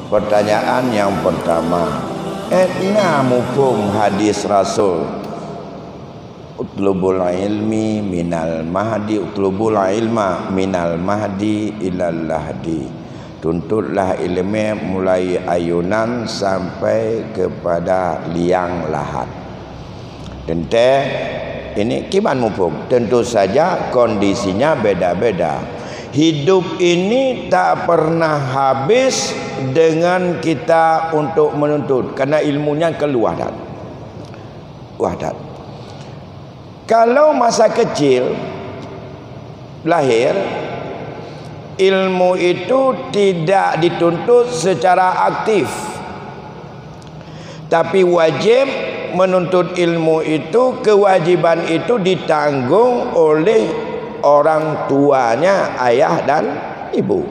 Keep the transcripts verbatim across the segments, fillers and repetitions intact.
Pertanyaan yang pertama, ét na muphom hadis Rasul, "Utlubul ilmi minal mahdi, utlubul ilma minal mahdi ilal lahdi." Tuntutlah ilmu mulai ayunan sampai kepada liang lahat. Teuntèe ini kiban muphom. Tentu saja kondisinya beda-beda. Hidup ini tak pernah habis dengan kita untuk menuntut, karena ilmunya keluar dan wahdat. Kalau masa kecil lahir, ilmu itu tidak dituntut secara aktif. Tapi wajib menuntut ilmu itu, kewajiban itu ditanggung oleh orang tuanya, ayah dan ibu.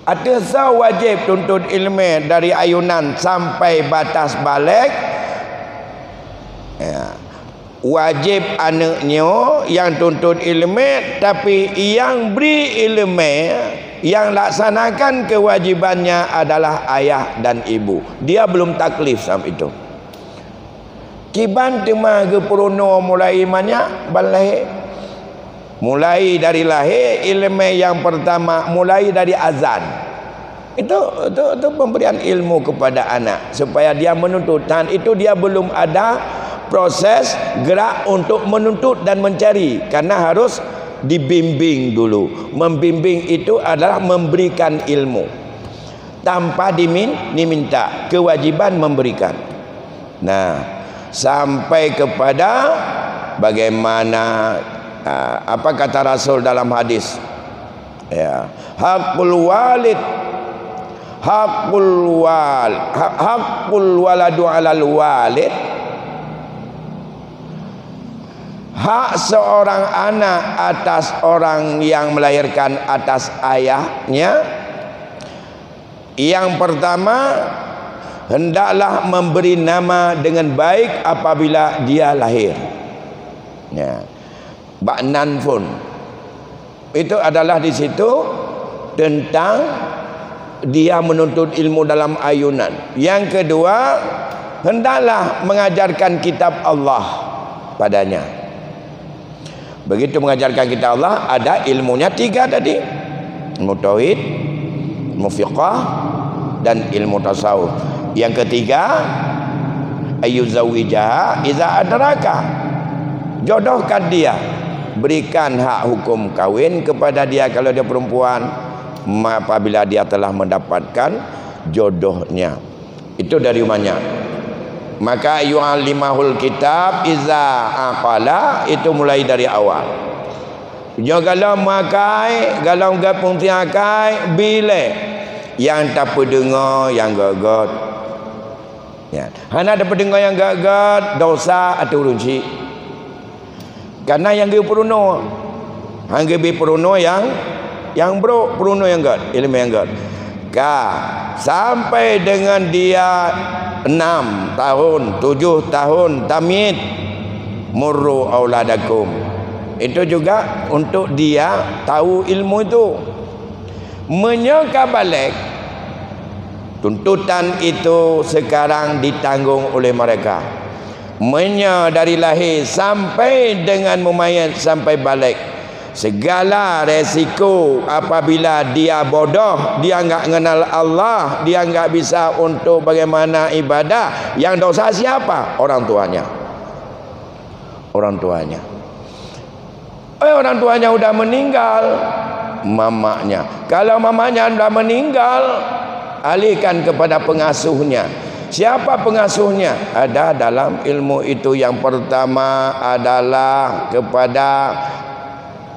Ateueh soe wajib tuntut ilmu dari ayunan sampai batas balek? Ya. Wajib aneuk nyoe nyang tuntut ilmu, tapi nyang bri ilmu, nyang laksanakan kewajibannya adalah ayah dan ibu. Dia belum taklif saat itu. Kiban teuma geupeurunoe mulai manyak ban lahé. Mulai dari lahé, ilmu nyang pertama mulai dari azan. Itu, itu, itu pemberian ilmu kepada anak supaya dia menuntut. Dan itu dia belum ada proses gerak untuk menuntut dan mencari, karena harus dibimbing dulu. Membimbing itu adalah memberikan ilmu tanpa dimin-, diminta, kewajiban memberikan. Nah, sampai kepada bagaimana, ah, apa kata Rasul dalam hadis? Ya, hakul walid, hakul wal-, ha-, hakul waladu alal walid, hak seorang anak atas orang yang melahirkan, atas ayahnya. Yang pertama, hendaklah memberi nama dengan baik apabila dia lahir. Ya. Bak nan phon. Itu adalah di situ tentang dia menuntut ilmu dalam ayunan. Yang kedua, hendaklah mengajarkan kitab Allah padanya. Begitu mengajarkan kitab Allah, ada ilmunya tiga tadi. Ilmu tauhid, ilmu fiqah, dan ilmu tasawuf. Yang ketiga, ayyuzawijaha iza adraka. Jodohkan dia. Berikan hak hukum kawin kepada dia kalau dia perempuan, ma-, apabila dia telah mendapatkan jodohnya. Itu dari umanya. Maka yu'allimahul kitab iza aqala, itu mulai dari awal. Nyoe galom makai, galom geupeuntiang akai, bilée nyang tapeudeungoe nyang gét-gét. Ya. Hana tapeudeungoe nyang gét-gét, dosa ateueh ureueng chik. Karena nyang geupeurunoe, han geubri peurunoe nyang, nyang brok, peurunoe nyang gét, ilmu nyang gét. Ka, sampai dengan dia enam tahun, tujuh tahun, tamyiz, muru auladakum. Itu juga untuk dia tahu ilmu itu. Meunyoe ka balek, tuntutan itu sekarang ditanggung oleh mereka. Meunyoe dari lahé sampai dengan mumayyiz sampai balek, segala resiko apabila dia bodoh, dia enggak kenal Allah, dia enggak bisa untuk bagaimana ibadah, yang dosa siapa? Orang tuanya. Orang tuanya. Eh, orang tuanya udah meninggal, mamaknya. Kalau mamaknya udah meninggal, alihkan kepada pengasuhnya. Siapa pengasuhnya? Ada dalam ilmu itu, yang pertama adalah kepada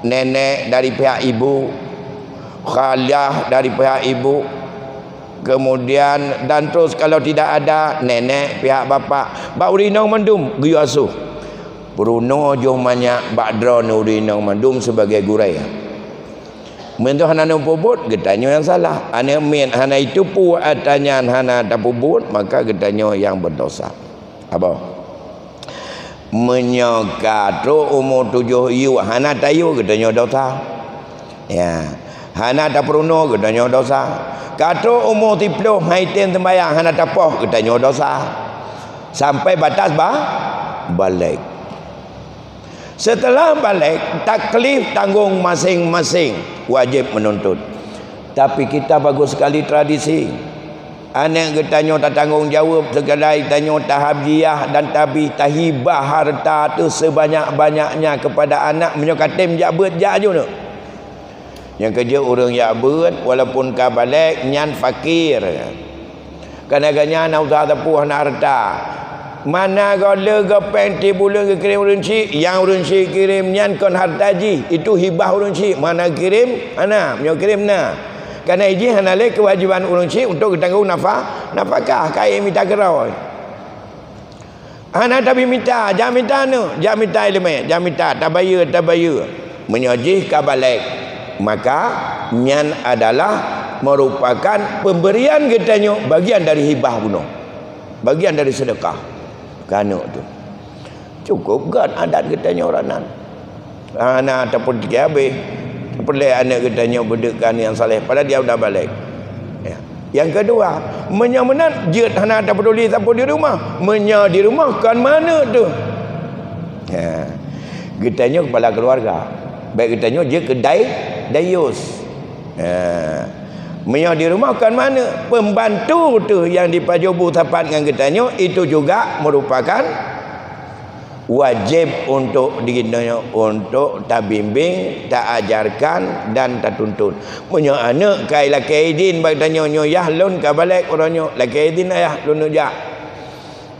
nenek dari pihak ibu, khalah dari pihak ibu, kemudian dan terus kalau tidak ada, nenek pihak bapak. Bak ureueng inong mandum geuyue asuh. Peurunoe jih manyak bak droeneuh ureueng inong mandum sebagai gurée. Meunyoe hana neupeubuet, geutanyoe nyang salah. Aneuk miet hana jiteupeue atra nyan hana tapeubuet, maka geutanyoe nyang berdosa. Haba. Meunyoe ka trok umu tujoh yue hana tayue, geutanyoe dosa. Ya. Hana tapeurunoe, geutanyoe dosa. Ka trok umu siploh han item seumbahyang, hana tapoh, geutanyoe dosa. Sampai batas ba-, balek. Setelah balek, taklif tanggong masing-masing, wajib menuntut. Tapi kita bagus sekali tradisi. Aneuk geutanyoe tatanggong jaweueb, seukadar geutanyoe tahafziyah dan tabi-, tahibah harta teuh seubanyak-banyaknya keupada aneuk, meunyoe ka tem jak beuet, jak ju neuk. Nyang keujeuet ureuëng jak beuet, walaupun ka balek, nyan fakir. Kana geuhnyan na usah teupeu hana hareuta. Mana gohleueh gopeng tieb buleuen geukirém ureuëng syik, nyang ureuëng syik kirém nyan kon hareuta jih, itu hibah ureuëng syik, mana kirém hana, meunyoe kirém na. Kana jih hana lé keuwajéban ureuëng syik untuk geutanggong nafa-, nafakah, ka ék mita keudroe. Hana tabi mita, jak mita neuk, jak mita iéleumé, jak mita, tabayeue, tabayeue. Meunyoe jih ka balek, maka nyan adalah meurupakan peumberian geutanyoe bagian dari hibah bunoe, bagian dari seudeukah keu aneuk teuh. Cukup gét adat geutanyoe ram nan. Hana tapeutikée habéh, tapeureulée aneuk geutanyoe beudeuek keu aneuk nyang saleh, padahai dia udah balek. Ya. Nyang keudua, meunyoe meunan jeuet hana tapeuduli sapeue di rumoh, meunyoe di rumoh kon meuaneuk teuh. Ha. Geutanyoe kepala keluarga, bék geutanyoe jeuet keu dai-, dayus. Ha. Meunyoe di rumoh kon meuaneuk, peumbantu teuh nyang jipajoh bu sapat ngon geutanyoe, itu juga meurupakan wajéb untuk di, untuk tabimbing, taajarkan dan tatuntun. Meunyoe aneuk ka ilakée idin bak tanyoe, "Nyoe yah lôn ka balek uroe nyoe, lakée idin ayah lôn neuk jak."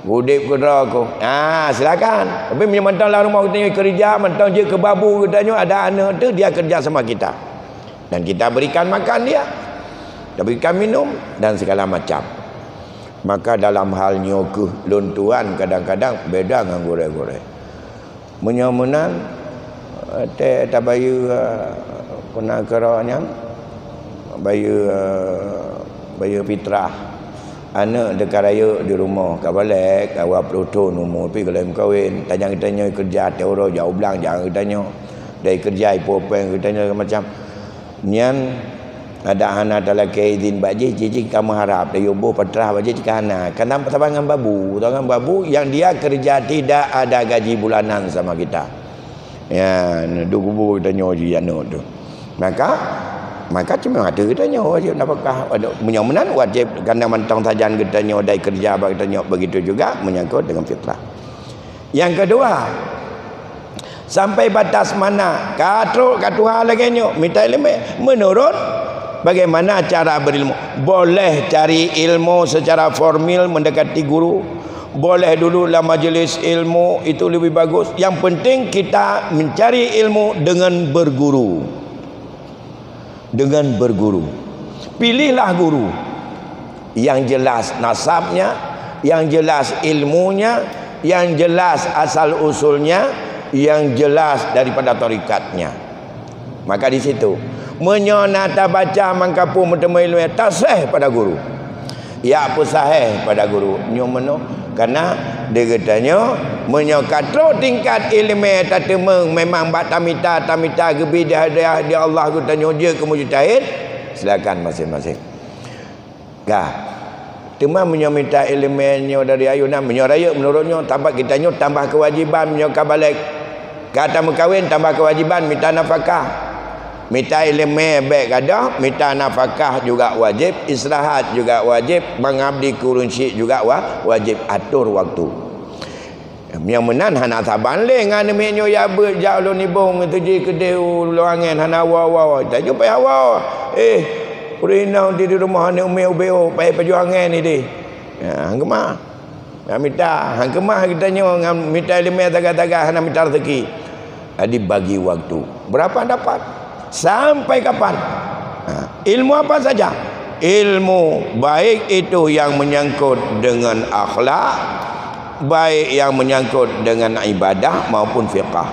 Udeb keudroe ku. Ah, silakan. Tapi meunyoe mantong lam rumoh geutanyoe keureuja, mantong jeuet keu babu geutanyoe, ada aneuk teuh dia kerja sama kita. Dan kita berikan makan dia. Kita berikan minum dan segala macam. Maka dalam hal nyoe keuh lôn tuan kadang-kadang beda ngon gurée-gurée. Meunyoe meunan, eh, tée tabayeue, eh, peuna keudroe nyan, bayeue, eh, bayeue fitrah. Aneuk teuka rayeuk di rumoh, ka balek, ka dua ploh thon umu, pi golom kawen. Tajang geutanyoe keureuja, tée uroe jak u blang, jak geutanyoe. Dai keureuja, ipo péng geutanyoe macam. Nyan, adak hana talakée idin bak jih, jih, jih ka meuharab, tayue boh fitrah bak jih, jih ka hana. Karena saban ngon babu, saban ngon babu yang dia kerja tidak ada gaji bulanan sama kita. Ya, duek kubu geutanyoe jih aneuk teuh. Maka, maka cuma ateueh geutanyoe wajéb nafakah. Meunyoe meunan wajéb, karena mantong sajan geutanyoe dai kerja bak geutanyoe, begitu juga menyangkut dengan fitrah. Yang kedua, sampai batas mana ka trok ka tuha lagée nyoe, mita iéleumé. Menurut bagaimana cara berilmu. Boleh cari ilmu secara formil mendekati guru. Boleh dulu lam majelis ilmu, itu lebih bagus. Yang penting kita mencari ilmu dengan berguru. Dengan berguru. Pilihlah guru yang jelas nasabnya, yang jelas ilmunya, yang jelas asal usulnya, yang jelas daripada tarikatnya. Maka di situ, meunyoe na tabaca mangkapu meuteumé iéleumé, taseh pada guru. Ya peusahéh pada guru nyoe meunoe, karena di geutanyoe meunyoe ka trok tingkat iéleumé tateumeung memang bak tamita, tamita geubi di hadiah di Allah geutanyoe jeuet keu mujtahid, silakan masing-masing. Ka. Teuma meunyoe mita iéleumé nyoe dari ayunan, meunyoe rayeuk meunurot nyoe, tambah geutanyoe tambah keuwajiban meunyoe ka balek. Ka tameukawen tambah keuwajiban mita nafakah. Mita iéleumé bék gadôh, mita nafakah juga wajéb, istirahat juga wajéb, mengabdi keu ureuëng syik juga wa-, wajéb, atur waktu. Nyang meunan hana saban lé ngon aneuk miet nyoe, ya beuet jak ulôn nibong teuji keudeh u luwa angén hana woe-woe. Tanyoe payah woe. Eh, ureuëng inong di rumoh aneuk miet ubeo payah pajoh angén ideh. Ya, hana keumah. Nyang mita, han keumah geutanyoe ngon mita iéleumé sagai-sagai hana mita rezeki. Jadi bagi waktu. Berapa dapat? Sampai kapan? Ha, ilmu apa saja? Ilmu baik itu yang menyangkut dengan akhlak, baik yang menyangkut dengan ibadah maupun fiqah.